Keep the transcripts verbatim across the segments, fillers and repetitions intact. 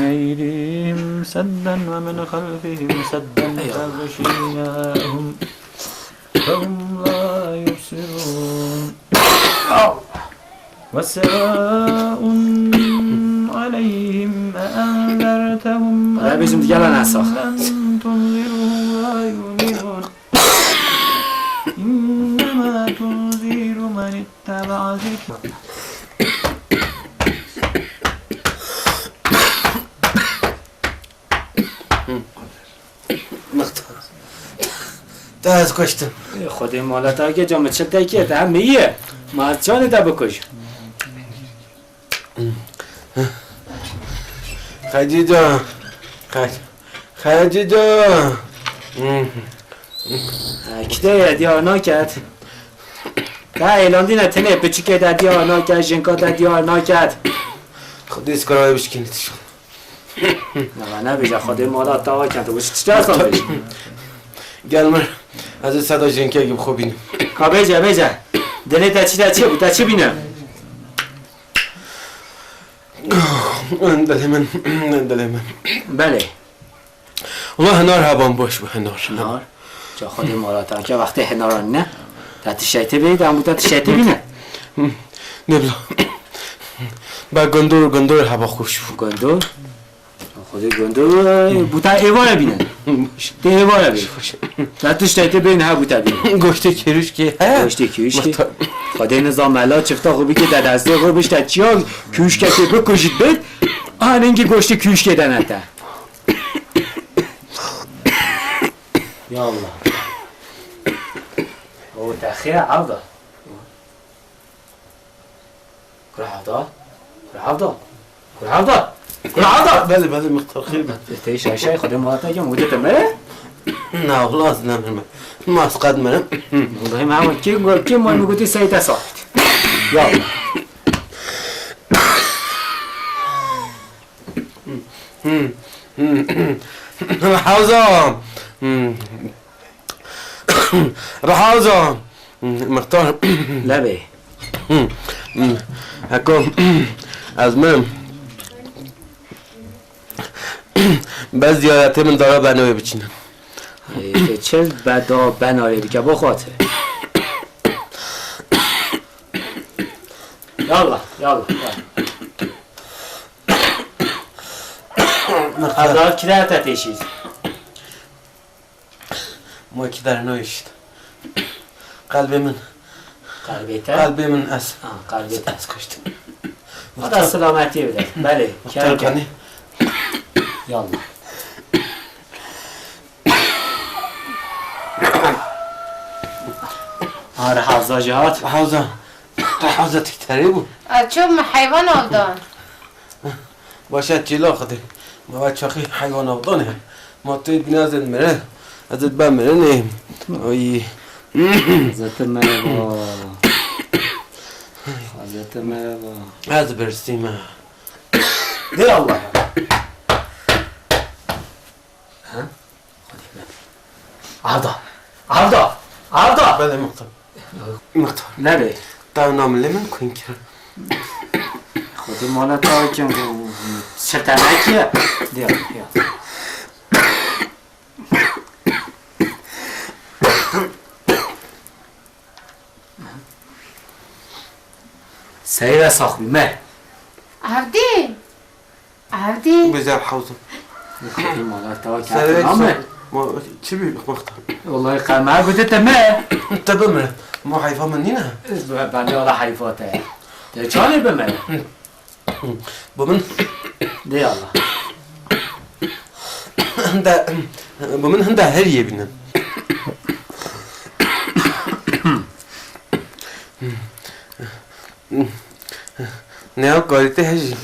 أيديهم سدا ومن خلفهم سدا فأغشيناهم فهم لا يبصرون. وسواء عليهم أأنذرتهم أم لم تنذرهم لا يؤمنون. إنما تنذر من اتبع الذكر. Mixtar. Te ez kuştim. Xwedê mala te ke, ca min çil te kir, te hem me ye. Ma ez çanê te bikuj. Xecîca. Xec-, Xecîca. Kide ye, diyar naket. Te êlandîne tenê piçikê te diyar naket, jinka te diyar naket. Xwedê ez kara wê bişkînî tişan. Nava nebêje, Xwedê mala te wa kend, tu çi dest bêjî? Gel mir, ez ê seda jinkekî bi xwe bînim. Ka bêje, bêje. Dilê te çi te çi bû, te çi bîne? Dilê min, dilê min. Belê. Wela hinar heban baş bû, hinar. Hinar? Ca Xwedê mala te ke, wextê hinaran ne. Te tiştê bî, te hemû te tiştê bîne. Nebla. Be gundur, gundur heba xweş bû. Gundur? Xwedê gundur, bû te êvara bîne. Tê êvara bî. Te tiştê bîne, ha bû te bîne. Goştê kêrûşkê, he? Goştê kêrûşkê. Mixtar. Xwedê nizam mela çifta xwe bike te destê xwe bişte çiya kêrûşkekê bikujit bit. Anengî goştê kêrûşkê dene te. Ya Allah. O te xêr evda. Kura evda. Kura evda. Kura evda. Kura evda. Belê, belê, mixtar xêr be. Te şaşay Xwedê mala te ke, mûdê te mere? Na, wela ez nemirme. Ma ez qet mirim. Welahi ma kê, kê ma min gotî sey te saxit. Ya Allah. Hewza. Rehewza. Mixtar. Lebê. Heko. Ez mirim. Bes ziyaretê min dara benawê biçînin. Ê, te çi beda benarê dike, bo xatir. Yallah, yallah, yallah. Evdar kire te teşîz. Ma ki derno işte. Kalbê min. Kalbê te? Kalbê min ez. Ha, kalbê te. Ez kuştim. Xweda selametiyê bide. Belê. Muxtar kerem. Kanî. Yallah. Ha, Rehewza jî hat. Rehewza. Rehewza tik terê bû. Ev çi min heywan avdan? Başa çêla Xwedê. Ma we çaxî heywan avdanê. Ma tu yê bîna ez ê mire. Ez ê ben mirinê. Ay. Hazreti merhaba. Hazreti merhaba. Ez birsîme. Dê Allah. Ha? Arda. Arda. Arda. Belê mixtar. Mixtar. Nerê? Te namilê min kuyn kir. Xwedê mala te kim şirtenekiye. Diya, diya. Seyre sax bî, me. Evdî. Evdî. Bi zeb hewzim. Xwedê mala te wa kete name. Ma çi bî mixtar? Wallahî qeme gotê te me. Te bimire. Ma heyfa min nîne? Ben de wala heyfa te. Te çanê bimire? Bu min. De Allah. Hinde, bu min hinde her yê bînin. Ne ya karî te hejî.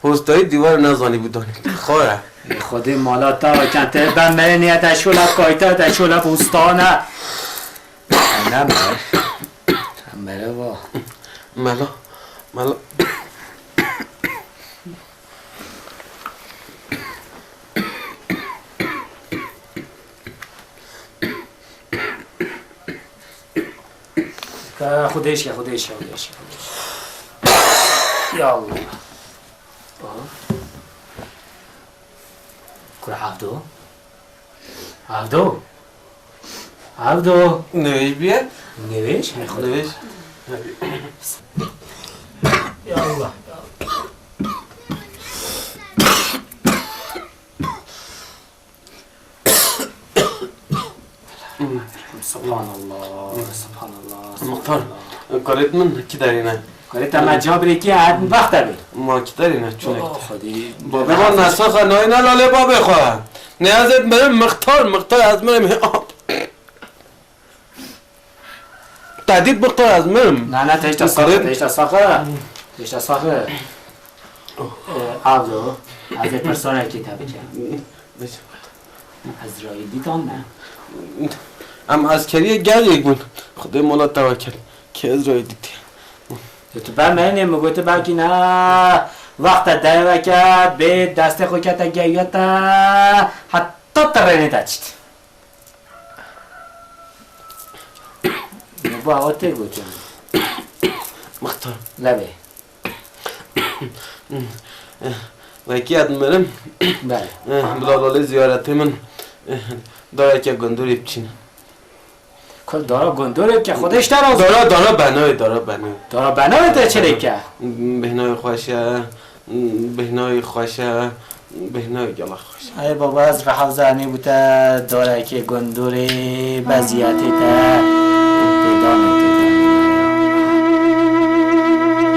Hostayî dîwar nezanî bû danî. Xora. Xwedê mala te kente ben meyê niye te şola kayta te şola bostana. Ne me. Merhaba. Mela. Mela. Ka Xwedê şe, Xwedê şe, Xwedê şe. Ya Allah. Aha. Kur Evdo? Evdo? Evdo? Nivêj bîye? Nivêj? Hey Xwedê. Nivêj. Ya Allah. Subhanallah, subhanallah, Muxtar, subhanallah. Karêt min kî derîne? Karêt me cabirê kî hat min baxte bê. Ma kî derîne, çûne Oh, kî? Xwedî. Babê ma nesaxa nayne lalê babê xwe. Ne ez ê mirim Muxtar, Muxtar ez mirim. Tehdît Muxtar ez mirim. Na, na, têşta saxi, Muxtarê- têşta saxi. Têşta saxi. Ee, Evdo, ez ê pirsanekî te bikim. Ezraîl dîtan me. Em eskeriyê gelê bûn. Xwedê mala te wekir. Kê Ezraîl dîtî? Tu, tu ber meyinê min gotî belkî ne. Wexta derve ket, bê destê xwe kete gewiya te. Heta tirênê de çît. Baba, o tê gotin. Muxtar. Levê. Wekî ez mirim. Belê. Bila lalê ziyaretê min. Dayeke gundurê biçîn. Kul dara gundurê ke Xwedê ji te razî. Dara, dara benawê, dara benawê. Dara benawê te çi lê ke? Bêhnawê xweş e. Bêhnawê xweş e, bêhnawê gelek xweş e. Ey baba, ez reha zanî bû te darekê gundurê beziyetê te pêdanê.